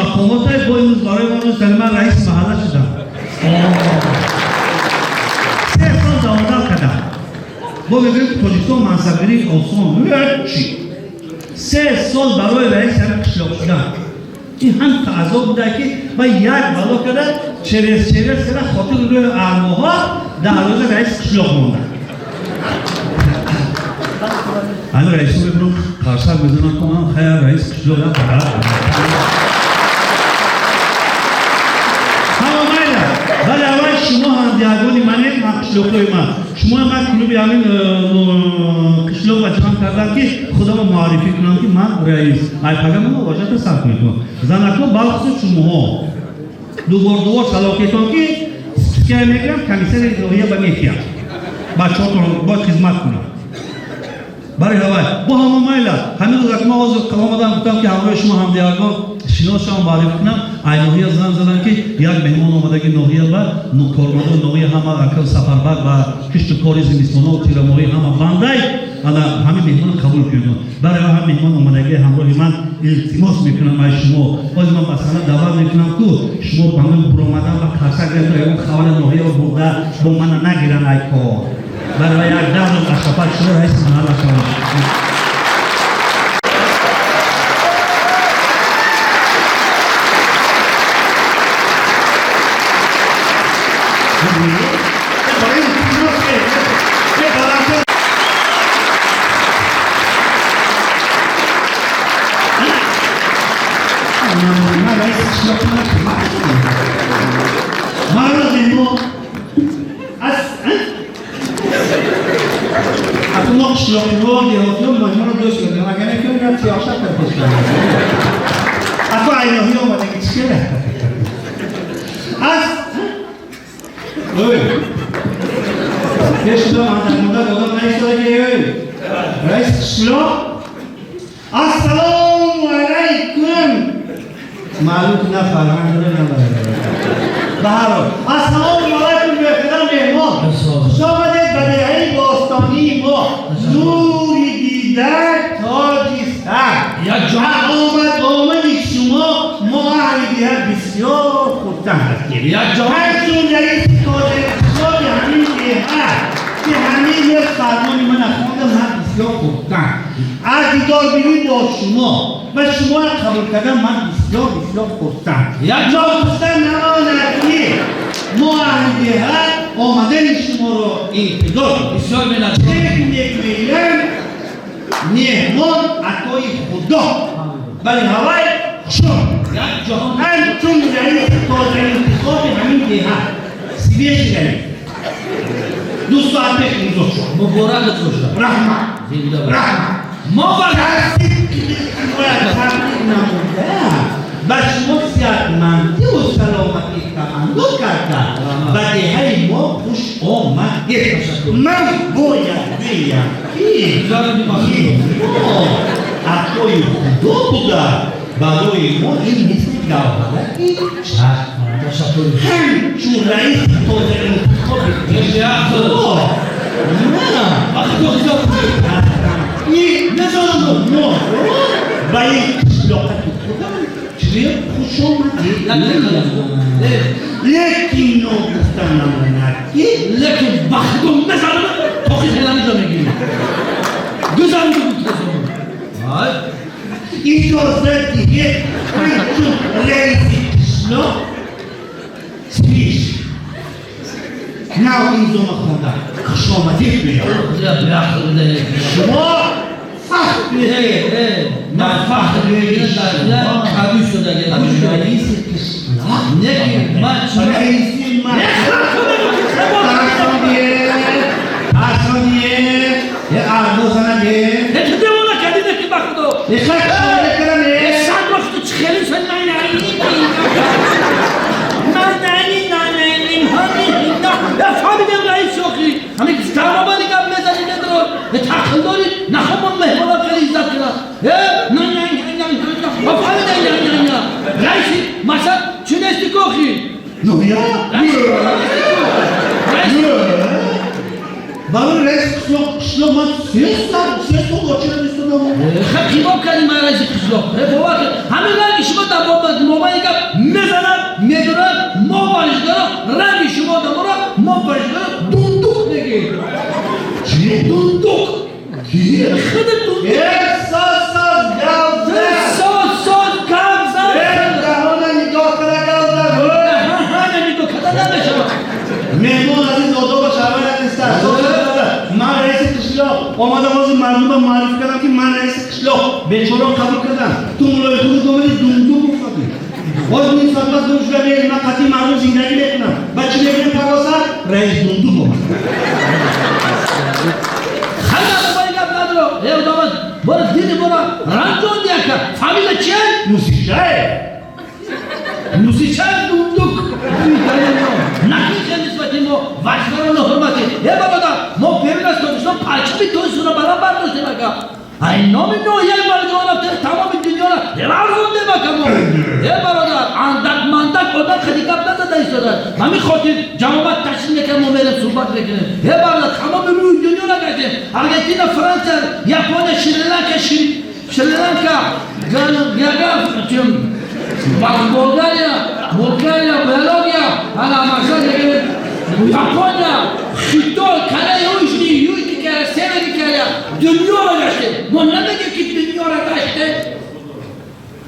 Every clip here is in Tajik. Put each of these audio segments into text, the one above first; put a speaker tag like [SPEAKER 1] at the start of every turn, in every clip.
[SPEAKER 1] мақомотай бо имрӯз барои ман рӯз ман раиси маҳалла шудам. 3 сол даводар кардам. Бо мегӯем, ки Тоҷикистон мансабгирӣ осон чи. 3 сол барои раиси ҳамин қишлоқ шудан ин ҳам азоб буда, ки ман як бало карда, через карда, хотир рӯи арвоҳо 10 рӯза раиси қишлоқ мондам. Ҳамин раисо мебинам, қарсак мезанам, ки ман хая раиси қишлоқ як ҳама майла. Вале аввал шумо ҳамдиягони манед, ман қишлоқҳои ман, шумо ман клуби ҳамин қишлоқ ва ҷамъ кардам, ки худамро муаррифӣ кунам, ки ман раис айпага ман уважата сарф мекунам. Занако, балхусус шумоҳо дувор дувор салоҳиятон, ки спиская мегирам, комиссари ноҳия ба метиҳам, бачаҳотон бояд хизмат кунам барои ҳавай бо ҳама майла. Ҳамин рӯз ман ҳозир омадам, гуфтам, ки ҳамроҳи шумо ҳамдиягон шинос шавам, муаррифӣ кунам. Ай ноҳия зан задам, ки як меҳмон омадаги ноҳия ба кормандони ноҳия ҳама ака сафарбар ва кишту кори зимистонаву тирамоҳӣ ҳама бандай, ана ҳамин меҳмонро қабул кунед. Барои ҳам меҳмон омадаги ҳамроҳи ман илтимос мекунам ай шумо. Ҳозир ман масалан даъват мекунам, ку шумо ба ман буромадан ба қарсак ягон хабари ноҳияро бурда бо мана нагиран ай кор. Барои як 10 рӯз ашрафат шумо раиси маҳалла шавад. Ман раиси қишлоқ марро меҳмон аз Аку мо қишлоқиҳо, деҳотиҳо меҳмонро дӯст медорем, агар не ки онро тиёша пеш аку айноҳӣ омадаги чӣ кара аз ой пеш шуда мандакмондак одам наистодаги. Ой, раиси қишлоқ, ассалому алайкум. Маълум ки на фарҳанг дора, на ба ҳар ҳол, ассалому алайкум, меҳтарам меҳмон, хуш омадед ба деҳаи бостонии мо. Нури дида, тоҷи сар. Омад омади шумо мо аҳли деҳа бисёр хурсанд ҳастем. Ҳамчун раиси тозаинтихоби ҳамин деҳа, ки ҳамин рӯз фармони мана хонда, ман бисёр хурсанд аз дидорбинӣ бо шумо ва шуморо қабул кардан ман бисёр бисёр хурсанд. Ногуфта намонад, ки мо аҳли деҳа омадани шуморо интизор.
[SPEAKER 2] Бисёр миннатдор.
[SPEAKER 1] Мегӯям, меҳмон атои худо, вале ҳавай хушон.
[SPEAKER 2] Як ҷаҳон.
[SPEAKER 1] Ҳамчун раиси тозаинтихоби ҳамин деҳа, свежий раис, 2 соат пеш имзо шуд.
[SPEAKER 2] Муборакат бошад.
[SPEAKER 1] Раҳмат.
[SPEAKER 2] Зинда бош.
[SPEAKER 1] Раҳмат.
[SPEAKER 2] Мо бар
[SPEAKER 1] бояд таблиғ намуда, ба шумо сиҳатмандиву саломатӣ таманно карда, ба деҳаи мо хуш омадед. Ман бояд гӯям, ки меҳмон атои худо буда, барои мо ин мисли гавҳараки чашм.
[SPEAKER 2] Ташаккур.
[SPEAKER 1] Ҳамчун раиси тозаинтихоби на ин моро ба ин қишлоқати худам чӣ хушомадед. Лекин ногуфта намонад, ки
[SPEAKER 2] Лекин ба худо мезанам, тоқи хеланиҷо мегирӣ. Гузаронду гуфтасону. Ай.
[SPEAKER 1] Иҷоза диҳед, ҳамчун раиси қишлоқ свиш нав имзома хонда, хушомадед гӯям. Шумо фахр
[SPEAKER 2] Ман фахр мекунам.
[SPEAKER 1] Раиси қишлоқ.
[SPEAKER 2] Неки ман чӣ
[SPEAKER 1] раиси ман асоние арбозанае.
[SPEAKER 2] Девона кардӣ, неки ба худо. Сад вақти чӣ хеле шуд. Фаҳмидем, раис охи ҳамин тамомани гап мезанӣ, недро тақл дорӣ, нахом меҳмона хеле иззат кунад. Фаҳмидем, раиси масал чӣ нести кохи?
[SPEAKER 1] Ноҳия барои раиси қишлоқ ман 3 сол 3 сол очера истодам.
[SPEAKER 2] Хибоб кардем ман раиси қишлоқ. Бовар кун, ҳамин ранги шумо дар мобайни гап мезанад, медурад, мо варзишгаро ранги шумо дамора, мо варзишгаро дундук мегӯем.
[SPEAKER 1] Чӣ?
[SPEAKER 2] Дундук.
[SPEAKER 1] Кӣ?
[SPEAKER 2] Худи дундук.
[SPEAKER 1] Э, соз, соз, гап зад.
[SPEAKER 2] Соз, соз, гап зад.
[SPEAKER 1] Э, даҳона нигоҳ кара, гап зад.
[SPEAKER 2] Даҳона нигоҳ карда намешавад.
[SPEAKER 1] Меҳмон азиз, одоба шаҳват нест. Ман раиси қишлоқ омадам, ҳозир мардумро муаррифӣ кардам, ки ман раиси қишлоқ. Бечораро қабул кардам. Ту мулои худат омадӣ, дундук гуфтадӣ. Боз ним соат пас гум шуда меяд, ман қатъи мардум зиндагӣ мекунам. Ба чӣ мегӯям пагосар? Раис дундук омад.
[SPEAKER 2] Хайр, бобои гап надоро. Э, одамон, бора дили бора ранҷон яка. Фамилия чия?
[SPEAKER 1] Мусичае.
[SPEAKER 2] Мусичае дундук. Накунед нисбати мо варзишгаро ноҳурматӣ. Э, бародар, мо берун аз Тоҷикистон парчами Тоҷикистонро баланд бардоштем ака. Ай номи ноҳияи Балҷувон рафта тамоми дунёро ларзондем ака мо. Э, бародар, андак мандак одам хади гап назада истодад. Ҳамин хотир ҷамоат ташкил мекунад, мо мерем суҳбат мекунем. Э, бародар, тамоми рӯи дунёро гаштем. Аргентина, Франсия, Япония, Шри-Ланка, Шри-Ланка, Болгария, Болгария, Белория, ана мақсад мегӯем Япония, Хитой, Корея Южный, Южный Корея, Северный Корея, дунёро гаштем. Мо намегӯем, ки дунёро гаштем.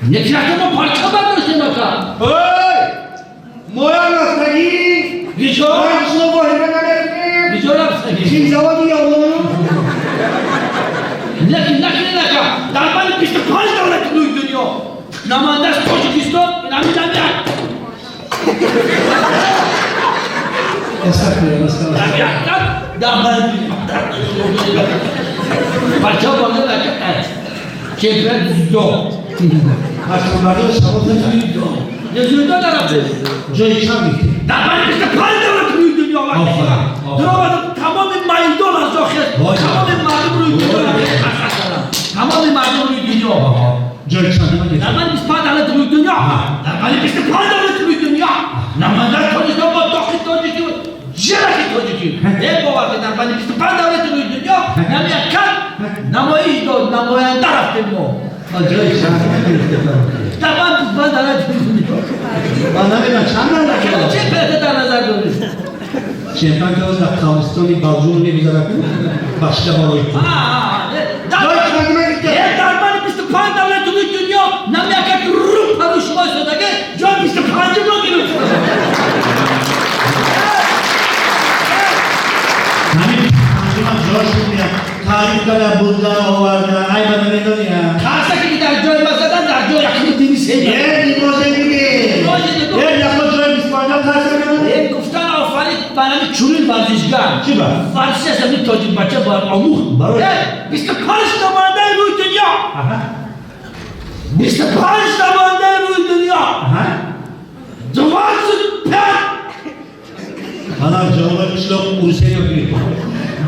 [SPEAKER 2] Некрафта мо парчам бардоштем ака.
[SPEAKER 1] Ой! Моям рафтагӣ?
[SPEAKER 2] Гиҷо?
[SPEAKER 1] Ман шумо воҳима намекунем.
[SPEAKER 2] Гиҷо рафтагӣ?
[SPEAKER 1] Чим заводи ёлон?
[SPEAKER 2] Лекин накунед ака, дар байни 25 давлати рӯи дунё намоянда аз Тоҷикистон ин ҳамин намеяд. Парчам бардор ака. Чемпионат дзюдо.
[SPEAKER 1] Парчамбардор шавод накард.
[SPEAKER 2] Дзюдо нарафтем.
[SPEAKER 1] Ҷои чанд гирифтем?
[SPEAKER 2] Дар байни 25 давлати рӯи дунё вақте даромадам, тамоми майдон аз ҷо хест, тамоми мардум рӯи дунё тамоми мардум рӯи дунё.
[SPEAKER 1] Ҷои чанд гирифтем?
[SPEAKER 2] Дар байни 25 давлати рӯи дунё, дар байни 25 давлати рӯи дунё намояндаи Тоҷикистон бо тоқи тоҷикӣ, ҷираки тоҷикӣ. Э, бовар кунед, дар байни 25 давлати рӯи дунё намеякад намоиш дод, намоянда рафтем мо.
[SPEAKER 1] Ҷои чанд гирифтем?
[SPEAKER 2] Дар байни 25 давлати рӯи дунё.
[SPEAKER 1] Ман намедонам чанд давлат.
[SPEAKER 2] Чемпионат дар назар доред?
[SPEAKER 1] Чемпионат ҳоз дар қавристони Балҷувон мегузарад, бахшида барои ту.
[SPEAKER 2] Дар байни 25 давлати рӯи дунё намеякад рӯ парӯ шумо истодаге, ҷои 25-ро гирифт.
[SPEAKER 1] Ҳамин 25-ма ҷошон меяд. Таъриф карда, бурда, оварда, айба намедонӣ?
[SPEAKER 2] Қарса ки дар ҷои ма задан, дар ҷои якуми дини сеюм.
[SPEAKER 1] Э, нимозе миги. Э, яхо ҷои 25 қарса меёд?
[SPEAKER 2] Э, гуфтан офарид ба ҳамин чунин варзишгар.
[SPEAKER 1] Чӣ ба?
[SPEAKER 2] Варзиш аст, ҳамин тоҷик бача бояд омӯхт.
[SPEAKER 1] Барои?
[SPEAKER 2] Э, 25 намояндаи рӯи дунё. 25 намояндаи рӯи дунё. 25.
[SPEAKER 1] Ана ҷавоби қишлоқ Урусия гирифт.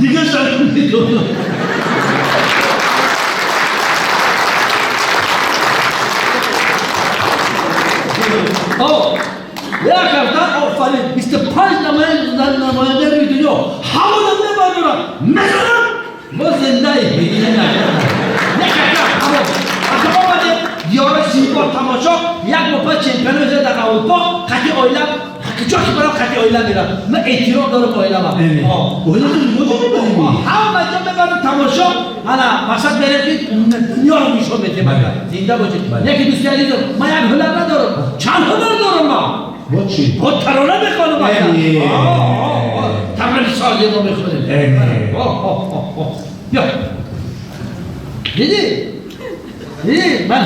[SPEAKER 2] Дигар шарт медонам. Як ҳафта офарин, 25 намояндаи рӯи дунё ҳамонам мебардорам, мезанам, мо зиндаем. Ҳафта омадем диёра симбор тамошо, як моҳ пас чемпионат мешавад дар Аврупо, қати оила куҷо ки барам, қати оила мерам. Ман эҳтиром дорам оилама. Ҳама ҷо мебарам тамошо, ана мақсад мерем, ки дунёро нишон медиҳем. Зинда бошед. Яке дӯсти азизам, ман як ҳунар надорам, чанд ҳунар дорам ман.
[SPEAKER 1] Бо чӣ?
[SPEAKER 2] Бо тарона мехонам. Тарона бисёр зебо мехонем. Биё. Дидӣ? Дидӣ? Ман